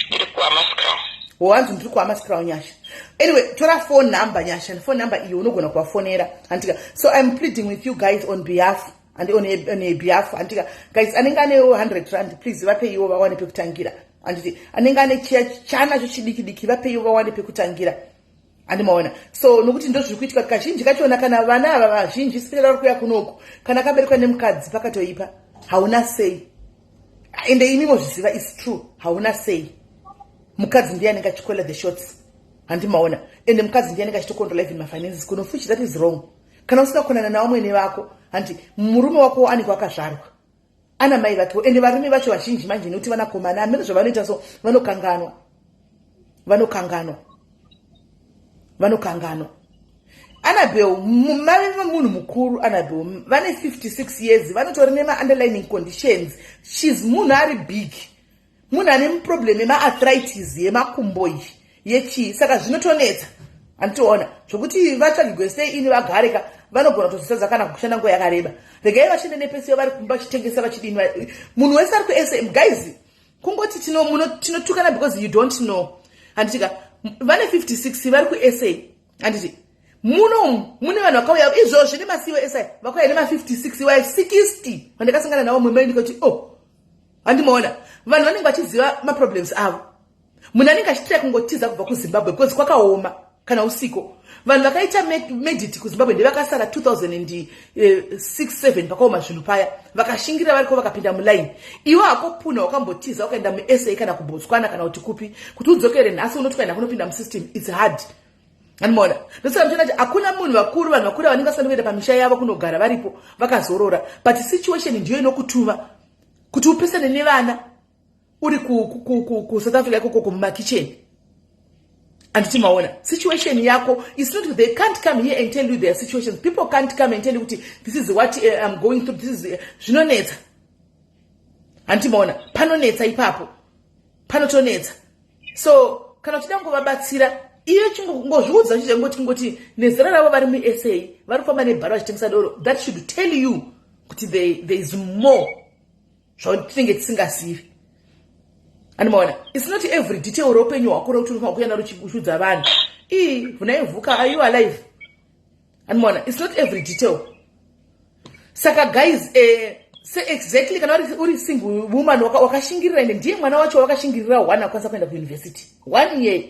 Ndiri kuHammanskraal. O, hanzi ndiri kuHammanskraal, Nyasha. Anyway, tora phone number, Nyasha, phone number iyo unogona kuvafonera, handitika? So I'm pleading with you guys on behalf and on a behalf, handitika? Guys, anenge ane 100 rand, please vapeiwo vawane pekutangira, handiti? Anenge ane chiya chanacho chidiki diki, vapeiwo vawane pekutangira, handimaona? So nokuti ndo zviri kuitika kazhinji kachona kana vana ava vazhinji sipera vari kuuya kunoku, kana kaberekwa nemukadzi pakatoipa, hauna sei. Ende imi mozviziva, is true, hauna sei. Mukadzi ndiye anenge achicalla the shots, handimaona? Ende mukadzi ndiye anenge achitocontrola even mafinances kuno fuchi. That is wrong. Kana usina kukonana navamwene vako, handi murume wako anenge wakazvarwa ana mai vakewo. Ende varume vacho vazhinji manje, nekuti vanakomana hamene zvavanoita, so vanokanganwa, vanokanganwa, vanokanganwa. Anabel, mave munhu mukuru. Anabel vane 56 years, vanotori nemaunderlining conditions. Shes munhu ari big, munhu ane muproblem yemaarthritis, yemakumbo iyi, yechii. Saka zvinotonetsa, handitoona zvokuti vatsvagigwe sei ini vagareka. Vanogona kutozvisadza kana kushanda nguva yakareba. Regai vashande nepesiyo vari kumba vachitengesa vachidini. Munhu wese ari kuSA, guys, kungoti tinotukana because you don't know, handitika? Vane 56 vari kuSA, handiti? Muno mune vanhu vakauya izvozvi nemasiwo esa, vakauya nema56 wa 60 vandakasangana navo mumai, ndikati, "Oh," handimaona? Vanhu vanenge vachiziva maproblems avo. Munhu anenge achitira kungotiza kubva kuZimbabwe because kwakaoma. Kana usiko, vanhu vakaita medit kuZimbabwe ndevakasara 2006 7 pakaoma zvinhu paya, vakashingirira variko, vakapinda muline. Iwe hako puna wakambotiza ukaenda muSA kana kuBotswana kana kuti kupi, kuti udzokere nhasi unoti ukaenda kunopinda musystem, it's hard. Andimaona, ndosaka muchiona kuti hakuna munhu vakuru, vanhu vakuru vanenge vasina kuenda pamisha yavo kunogara varipo vakazorora, but situation ndiyo inokutuma kuti upesane nevana uri kuSouth Africa ikokoko mumakicheni. Anditi maona situation yako is not, they can't come here and tell you their situations. People can't come and tell you kuti this is what I'm going through, this is zvinonetsa. Handiti maona panonetsa ipapo, panotonetsa. So kana uchida kungovabatsira, iye chingozviudza chichangoti ngoti nezera ravo vari muSA, vari kufamba nebhara vachitengesa doro, that should tell you kuti there is more zvatinenge tisingazivi. Andimaona, it's not every detail reupenyu hwako rekuti unofanira kuuya naro uchiudza vanhu. Ii, vhunai vhuka, are you alive? Andimaona, it's not every detail. Saka guys, se exactly kana uri single woman wakashingirira, ende ndiye mwana wacho wakashingirira one akwanisa kuenda kuuniversity one year.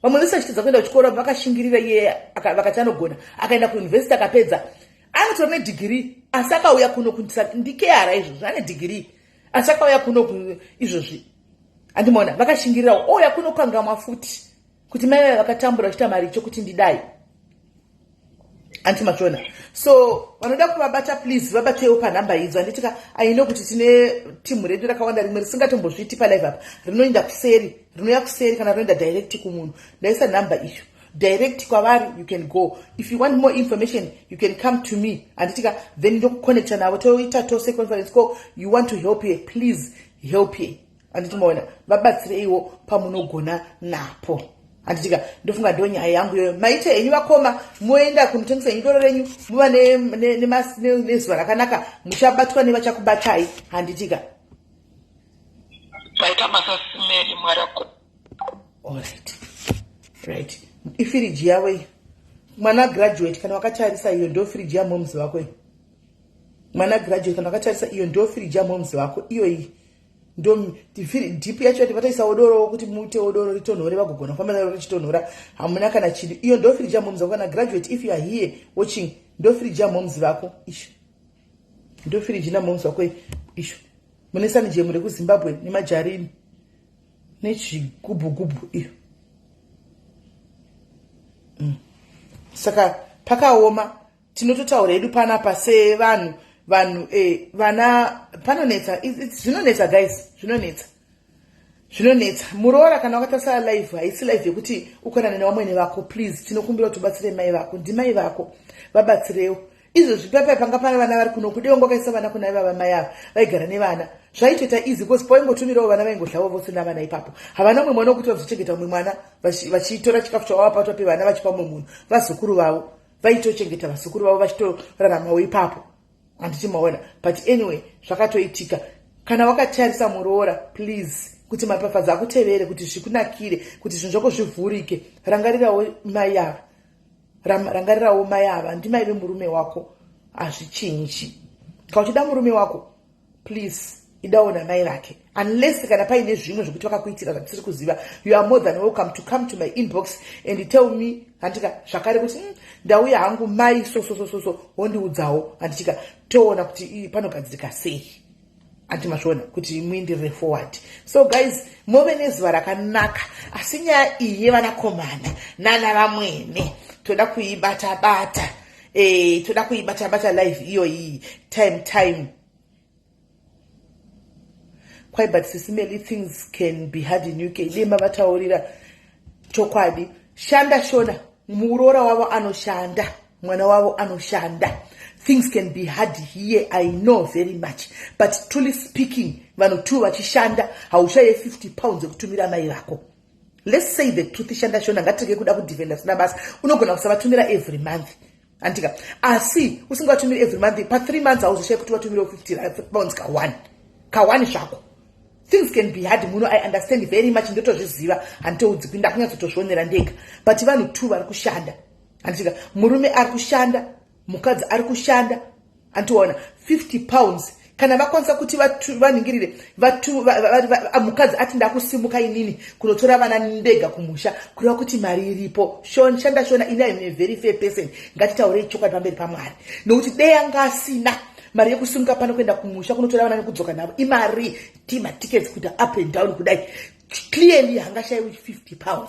Vamwe vese vachitadza kuenda kuchikoro, vakashingirira iye, vakati anogona, akaenda kuuniversity, akapedza, anotori nedegree, asi akauya kuno ndikeara izvozvi ane degree, asi akauya kuno izvozvi. Andimaona, vakashingirirawo, ouya kuno kangamwa futi kuti mai vaya vakatambura vachiita mari chokuti ndidai. Antimachona, so vanoda kuvabata, please vabatewo panhamba idzo. Handitika aino kuti tine timu redu rakawanda, rimwe risingatombozviiti palive apa, rinoenda kuseri, rinouya kuseri kana rinoenda direct kumunhu. Ndaisa nhamba iyo direct kwavari. You can go if you want more information, you can come to me, handitika? Then ndokuconnecta navo, toita tose conference call. You want to help here, please help here. Handiti maona, vabatsireiwo pamunogona napo. Handitika, ndofunga ndo nyaya yangu iyoyo. Maite henyu vakoma, moenda kunotengesa henyu doro renyu, muva nezuva rakanaka, muchabatwa nevachakubatai. Handitika? Maita masasimeri mwarako. Alright, right, ifiriji yavo iyi. Mwana graduate, kana wakatarisa, iyo ndo firiji yamomuzi wako iyi. Mwana graduate, kana wakatarisa, iyo ndo firiji yamomuzi wako iyo iyi. Ndo dhipi yacho yati vataisawo doro kuti muitewo doro ritonhore, vagogona kufamba naro richitonhora. Hamuna kana chinhu. Iyo ndo firiji yamomuzi wako. Kana graduate, if you are here watching, ndo firiji yamomuzi vako isho, ndo firiji namomuzi wako isho. Mune sanijemu rekuZimbabwe nemajarini nechigubhugubhu iyo. Saka pakaoma. Tinototaura hedu panapa sevanhu, vanhu vana, panonetsa, zvinonetsa guys, zvinonetsa, zvinonetsa. Muroora, kana wakatarisa live, haisi live yekuti ukonane nevamwene vako. Please, tinokumbira kuti ubatsire mai vako, ndimai vako, vabatsirewo. Izvozvi papai panga pane vana vari kuno kudewo, ngwakaisa vana kuna ivava mai ava vaigara nevana, zvaitoita easy because pawaingotumirawo vana, vaingohlavo vose navana ipapo. Havana mumwe mwana wekuti vazochengeta mumwe mwana, vachitora chikafu chavavapa tope vana, vachipa mumwe munhu. Vazukuru vavo vaitochengeta vazukuru vavo, vachitoraramawo ipapo. Handiti maona? But anyway, zvakatoitika. Kana wakatarisa muroora, please, kuti mapafadzo akutevere, kuti zvikunakire, kuti zvinhu zvako zvivhurike, rangarirawo mai ava. Rangarirawo mai ava, ndimai vemurume wako. Hazvichinji. Kana uchida murume wako, please idawo namai vake, unless kana paine zvimwe zvokuti vakakuitira zvatisiri kuziva. You are more than welcome to come to my inbox and tell me, handika? Zvakare kuti ndauya hangu mai so so so so so, wondiudzawo, handitika? Toona kuti panogadzirika sei. Handimazviona kuti muenderere forward. So guys, muve nezuva rakanaka. Asi nyaya iyi yevanakomana nana vamwene toda kuibata bata, toda kuibata bata live iyoyi time time. Kwai, but sisimeli, things can be hard in UK. Dema vataurira chokwadi. Shanda shona, muroora wavo anoshanda, mwana wavo anoshanda. Things can be hard here, I know very much, but truly speaking, vanhu two vachishanda, haushaye £50 ekutumira mai vako. Let's say the truth. Shanda shona, ngatirege kuda kudefenda sina basa. Unogona kusavatumira every month, andika? Asi usingatumiri every month, pa3 months hauzoshayi kuti watumirewo £50 ka1 ka1 zvako. Things can be hard muno, I understand very much, ndotozviziva, handitoudzi kuti ndakunyatsotozvionera ndega, but vanhu two vari kushanda, handitika? Murume ari kushanda, mukadzi ari kushanda, andiona £50 kana vakwanisa kuti vanhingirire, mukadzi ati ndakusimuka inini kunotora vana ndega kumusha, kureva kuti mari iripo. Shanda shona, ini I'm a very fair person. Ngatitaurei chokwadi pamberi paMwari, nokuti dei anga asina mari yekusimuka pano kuenda kumusha kunotora vana nekudzoka navo, imari timatickets kuita up and down kudai, clearly hangashayiwi £50.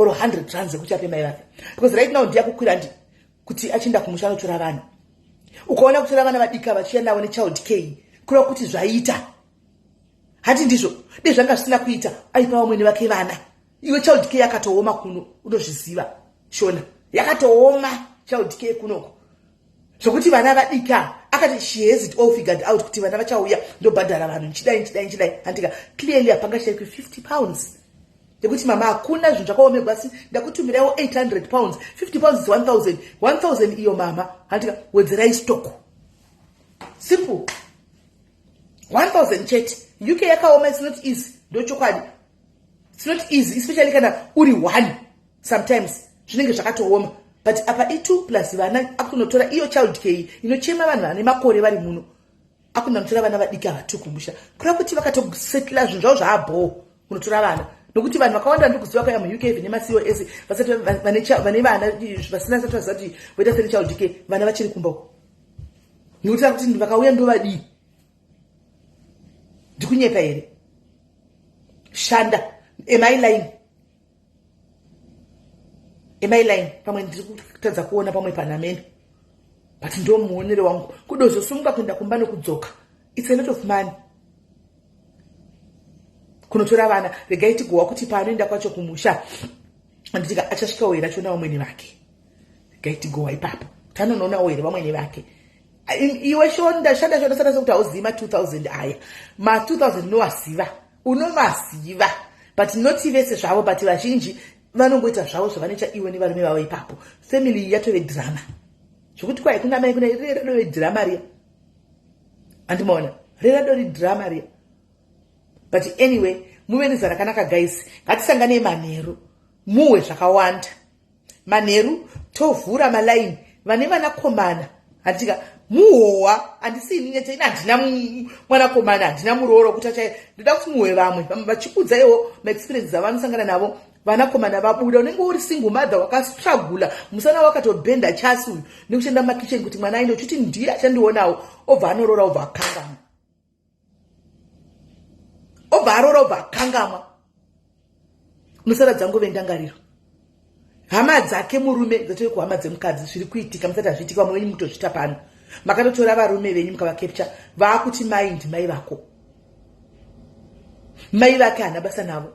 Or 100 rands yekuti ape mai vake, because right now ndiye akukwira ndi kuti achienda kumusha anotora vana. Ukaona kutora vana vadika vachienda navo nechild care, kureva kuti zvaita. Hati ndizvo? Dei zvanga zvisina kuita, aipa vamwene vake vana. Iwe, child care yakatooma kuno, unozviziva Shona, yakatooma child care kunoko, zvokuti vana vadika akati she has it all figured out kuti vana vachauya, ndobhadhara vanhu, nchidai, nchidai, nchidai. Handika clearly hapangashaikwi £50 yekuti mama, hakuna zvinhu zvakaomegwa, asi ndakutumiraiwo £800. £50 is 1000, 1000 iyo mama. Handika wedzerai stock, simple, 1000 chete. UK yakaoma, it's not easy, ndochokwadi, it's not easy, especially kana uri one. Sometimes zvinenge zvakatooma, but apa i2 plus vana, akunotora iyo child care inochema vanhu vane makore vari muno, akunotora vana vadiki avatukumusha, kureva kuti vakatosetla zvinhu zvavo zvaabhoo kunotora vana, nokuti vanhu vakawanda ndikuziva kaya muUK vane maCOS vasati vane vana, vasina sati vaziva kuti voita sene child care, vana vachiri kumba uko, nekuti kuti vakauya ndovadii? Ndikunyepa here? Shanda. Am I lying? Am I lying? Pamwe ndiri kutadza kuona pamwe panamene, but ndo muonero wangu. Kudozosumuka kuenda kumba nokudzoka, it's a lot of money kunotora vana. Regai tigowa kuti paanoenda kwacho kumusha, anditika achasvikawo here achiona vamwene vake? Regai tigowa ipapo kuti anonoonawo here vamwene vake. Iwe shonda, shanda, shonda sana, sekuti hauzivi ma2000 aya. Ma2000 unowaziva, unomaziva, but not vese zvavo, but vazhinji vanongoita zvavo zvavanoita iwe nevarume vavo ipapo. Family yatove drama, zvokuti kwai kuna mai kuna reradove drama riya, andimaona reradori drama riya. But anyway, muve nezuva rakanaka guys. Ngatisanganei manheru, muwe zvakawanda. Manheru tovhura malaini. Vane vanakomana, handika muhowa, handisi ini nyete ini, handina mwanakomana, handina murooro kuti acha. Ndoda kuti muhwe vamwe, vamwe vachikudzaiwo maexperiences avanosangana navo, vanakomana vabuda. Unenge uri single mother, wakastrugula musana wakatobhenda chasi uyu nekushanda mumakicheni kuti mwana aende, uchiti ndiye achandionawo, obva anorora, obva akangamwa, obva arora, obva akangamwa. Unosara dzangove ndangariro. Hama dzake murume dzatove kuhama dzemukadzi. Zviri kuitika, musati hazviitika. Vamwe venyu mutozvita pano, makatotora varume venyu mukavacapture, vaakuti mai ndimai vako, mai vake hana basa navo.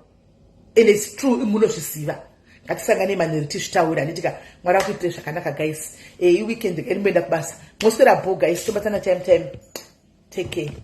And it's true, munozviziva. Ngatisangane manheru tizvitaura, handitika? Mwari akuitire zvakanaka guys. Iweekend, kaindimboenda kubasa. Moswera bho guys, tobatana time time. Take care.